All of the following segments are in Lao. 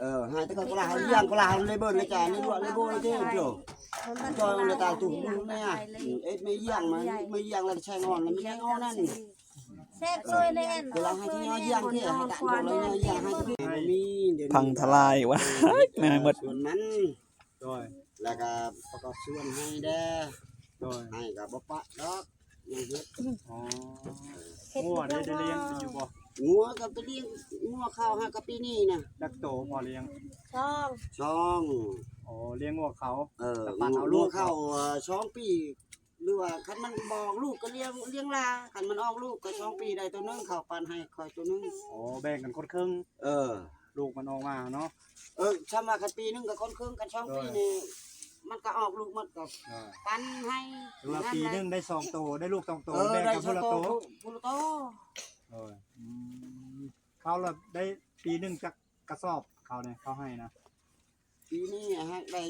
ເອີ ໃຫ້ແຕ່ກໍລະໃຫ້ລ້ຽງກໍລະໃຫ້ເລີຍເບິ່ງເລີຍຈ້າ ໃນຫຼວງເລີຍບໍ່ເດ້ໂຕ ຈອຍເອົາແຕ່ຕາຕຸ່ມນີ້ ເອັດແມ່ຢ້ຽງມາ ແມ່ຢ້ຽງແລ້ວແຊງອອນ ແລ້ວແມ່ຢ້ຽງອອນນັ້ນ ແຊງໂຕຍແນ່ນ ກໍລະໃຫ້ທີ່ຍ່ອຍຢ້ຽງເດ້ ໃຫ້ຕາຕຸ່ມນ້ອຍຍ່ອຍຢ້ຽງ ໃຫ້ທີ່ບໍ່ມີ ພັງທະລາຍວ່າ ແມ່ໝົດ ສວນມັນ ໂດຍ ແລ້ວກໍປະກອບສວນໃຫ້ແດ່ ໂດຍ ໃຫ້ກໍບໍ່ປະດອກ ຍັງເຮັດ ອໍ ງົວໄດ້ ໄດ້ລ້ຽງຢູ່ບໍ່? ງົວກໍໄປລ້ຽງ ງົວເຂົາຫາກໍປີນີ້ນະ ຈັກໂຕພໍລ້ຽງ? ສອງ ສອງ ອໍ ລ້ຽງງົວເຂົາ ເອີ ແລ້ວປັນເອົາລູກ ງົວເຂົາ ເອີ ສອງປີ ຫຼືວ່າຄັນມັນບໍ່ອອກລູກກໍລ້ຽງ ລ້ຽງຫຼາ ຄັນມັນອອກລູກກໍສອງປີໄດ້ໂຕໜຶ່ງ ເຂົາປັນໃຫ້ຂ້ອຍໂຕໜຶ່ງ ອໍ ແບ່ງກັນຄົນເຄິ່ງ ເອີ ລູກມັນອອກມາເນາະ ເອີ ຊ່ຳວ່າຄັນປີໜຶ່ງກໍຄົນເຄິ່ງ ຄັນສອງປີນີ້ ມັນກໍອອກລູກໝົດ ກໍ ເອີ ປັນໃຫ້ ຖືວ່າປີໜຶ່ງໄດ້ສອງໂຕ ໄດ້ລູກສອງໂຕ ເອີ ແບ່ງກັນຄົນລະໂຕ ໄດ້ສອງໂຕ ຄົນລະໂຕ. ໂອ້ຍ ອືມ ເຂົາລະໄດ້ ປີໜຶ່ງຈັກກະສອບ ເຂົານີ້ ເຂົາໃຫ້ນະ? ປີນີ້ຫາກໄດ້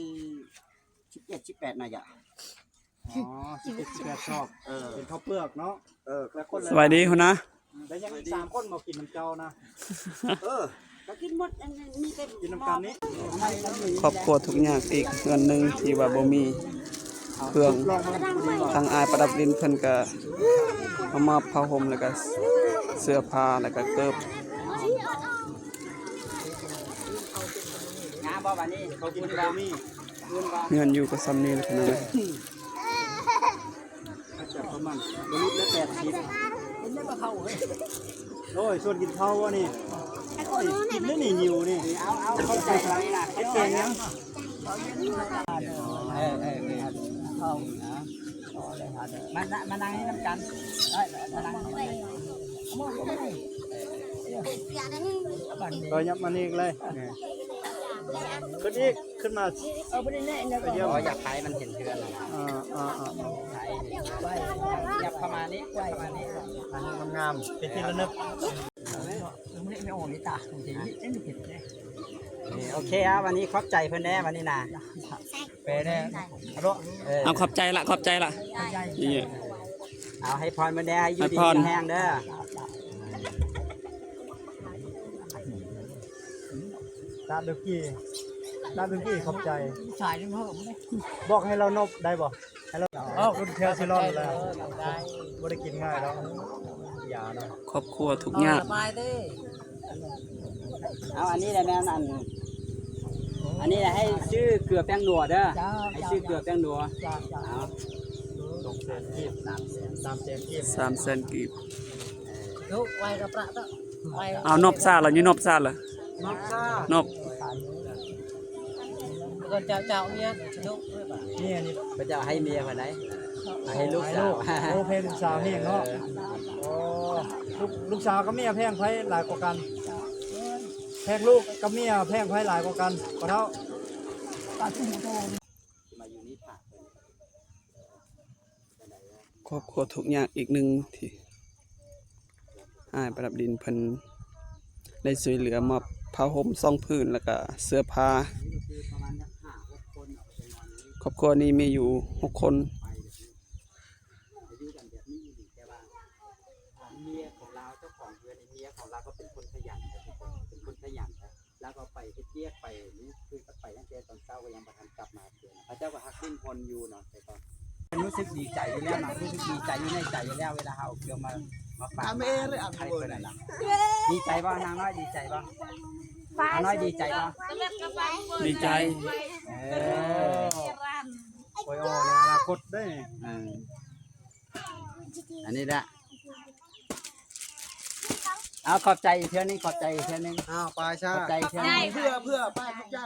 ສິບເຈັດ ສິບແປດ ໜ້າຈະ. ອໍ ສິບເຈັດ ສິບແປດ ຊອບ ເອີ ເປັນເຂົ້າເປືອກເນາະ. ເອີ ແລ້ວຄົນລະ ສະບາຍດີຫົວໜ້າ. ແລ້ວຍັງອີກສາມຄົນບໍ່ກິນນຳເຈົ້ານະ? ເອີ ກໍກິນໝົດ ອັນນີ້ມີແຕ່ກິນນຳກັນນີ້. ຄອບຄົວທຸກຍາກອີກເຮືອນໜຶ່ງທີ່ວ່າບໍ່ມີເຄື່ອງ ທາງອ້າຍປະດັບດິນເພິ່ນກໍມາມອບຜ້າຫົ່ມ ແລ້ວກໍເສື້ອຜ້າ ແລ້ວກໍເກີບ. ງາມບໍ່ບາດນີ້? ເຂົາກິນກໍບໍ່ມີ. ເຮືອນຢູ່ກໍຊ່ຳນີ້ແຫຼະພີ່ນ້ອງເອີຍ. ປະມານບໍ່ຫຼຸດແລ້ວແປດສິບ. ໂອ້ຍ ຊວນກິນເຂົ້າບໍ່ນີ້? ໂອ້ຍ ກິນແລ້ວນີ້ ຫິວນີ້. ເອົາ ເອົາ ເຂົ້າໃຈແລ້ວນີ້ນະ. ເຮັດແກງຫຍັງ? ເອີ ເອີ ເອີ ເຂົ້າ ມາ ມານັ່ງນີ້ນຳກັນ. ເອີ ມານັ່ງນີ້. ກໍຍັບມານີ້ອີກເລີຍ. ຂຶ້ນອີກ ຂຶ້ນມາ. ເອີ ບໍ່ໄດ້ແນະນະ ກໍຢາກໃຫ້ມັນເຫັນເຮືອນນະ. ອ່າໆໆ ໃຫ້ຍັບເຂົ້າມານີ້ ຍັບເຂົ້າມານີ້ ອັນງາມໆ ເປັນທີ່ລະນຶກ. ນີ້ ໂອເຄ ເອົາ ວັນນີ້ຂອບໃຈເພິ່ນແດ່ ວັນນີ້ນະ. ເປັນແດ່ ເອີ ເອົາ ຂອບໃຈລະ ຂອບໃຈລະ. ນີ້ ເອົາ ໃຫ້ພອນເພິ່ນແດ່ ໃຫ້ຢູ່ດີມີແຮງເດີ. ຕາດຸກີ ຕາດຸກີ ຂອບໃຈ. ບອກໃຫ້ລາວນົບໄດ້ບໍ່? ໃຫ້ລາວ ເອົາ ລຸ້ນແຖວຊິລອດແລ້ວ ບໍ່ໄດ້ກິນງ່າຍດອກ ຢາເນາະ. ຄອບຄົວທຸກຍາກ. ເອົາ ອັນນີ້ແຫຼະແມ່ນ ອັນ ອັນນີ້ແຫຼະໃຫ້ຊື້ເກືອແປ້ງນົວເດີ ເຈົ້າ ໃຫ້ຊື້ເກືອແປ້ງນົວ. ເຈົ້າ ເອົາ ສອງແສນກີບ ສາມແສນ ສາມແສນກີບ ສາມແສນກີບ. ເອົາ ນົບຊາລະ ຢູ່ນົບຊາລະ ນົບຊາ ນົບ. ເຈົ້າ ເຈົ້າ ເມຍ ເມຍນີ້ ພະເຈົ້າໃຫ້ເມຍເພິ່ນໃດ ໃຫ້ລູກສາວ. ໂອ້ ໃຫ້ລູກສາວແຮງເນາະ. ເອີ ໂອ້ ລູກ ລູກສາວກັບເມຍແພງໃຜຫຼາຍກວ່າກັນ? ແພງລູກກັບເມຍແພງໃຜຫຼາຍກວ່າກັນ ພໍ່ເຖົ້າ? ຄອບຄົວທຸກຍາກອີກໜຶ່ງທີ່ອ້າຍປະດັບດິນເພິ່ນໄດ້ຊ່ວຍເຫຼືອມອບຜ້າຫົ່ມສອງຜືນ ແລ້ວກະເສື້ອຜ້າ. ຄອບຄົວນີ້ມີຢູ່ຫົກຄົນ. ເມຍຂອງລາວ ເຈົ້າຂອງເຮືອນ ເມຍຂອງລາວກໍເປັນຄົນຂະຫຍັນ ເປັນຄົນຂະຫຍັນ ລາວກໍໄປເຮັດວຽກໄປ ນີ້ຄືໄປຕັ້ງແຕ່ຕອນເຊົ້າ ກໍຍັງບໍ່ທັນກັບມາເທື່ອ. ເຂົາເຈົ້າກໍຮັກຫຼິ້ນພົນຢູ່ເນາະ ແຕ່ກໍຮູ້ສຶກດີໃຈຢູ່ແລ້ວນະ ຮູ້ສຶກດີໃຈຢູ່ໃນໃຈຢູ່ແລ້ວ ເວລາເຮົາເອົາເຄື່ອງມາ ມາຝາກ ໃຫ້ເພິ່ນນະ. ດີໃຈບໍ່ ນາງນ້ອຍ ດີໃຈບໍ່? ນາງນ້ອຍດີໃຈບໍ່? ດີໃຈ. ເອີ ໂອ້ຍ ໃນອະນາຄົດເດ້. ເອີ ອັນນີ້ລະ ເອົາ ຂອບໃຈອີກເທື່ອໜຶ່ງ ຂອບໃຈອີກເທື່ອໜຶ່ງ. ອ້າວ ໄປຊະ ຂອບໃຈອີກເທື່ອໜຶ່ງ ເພື່ອ ເພື່ອ ໄປ ຂອບໃຈ.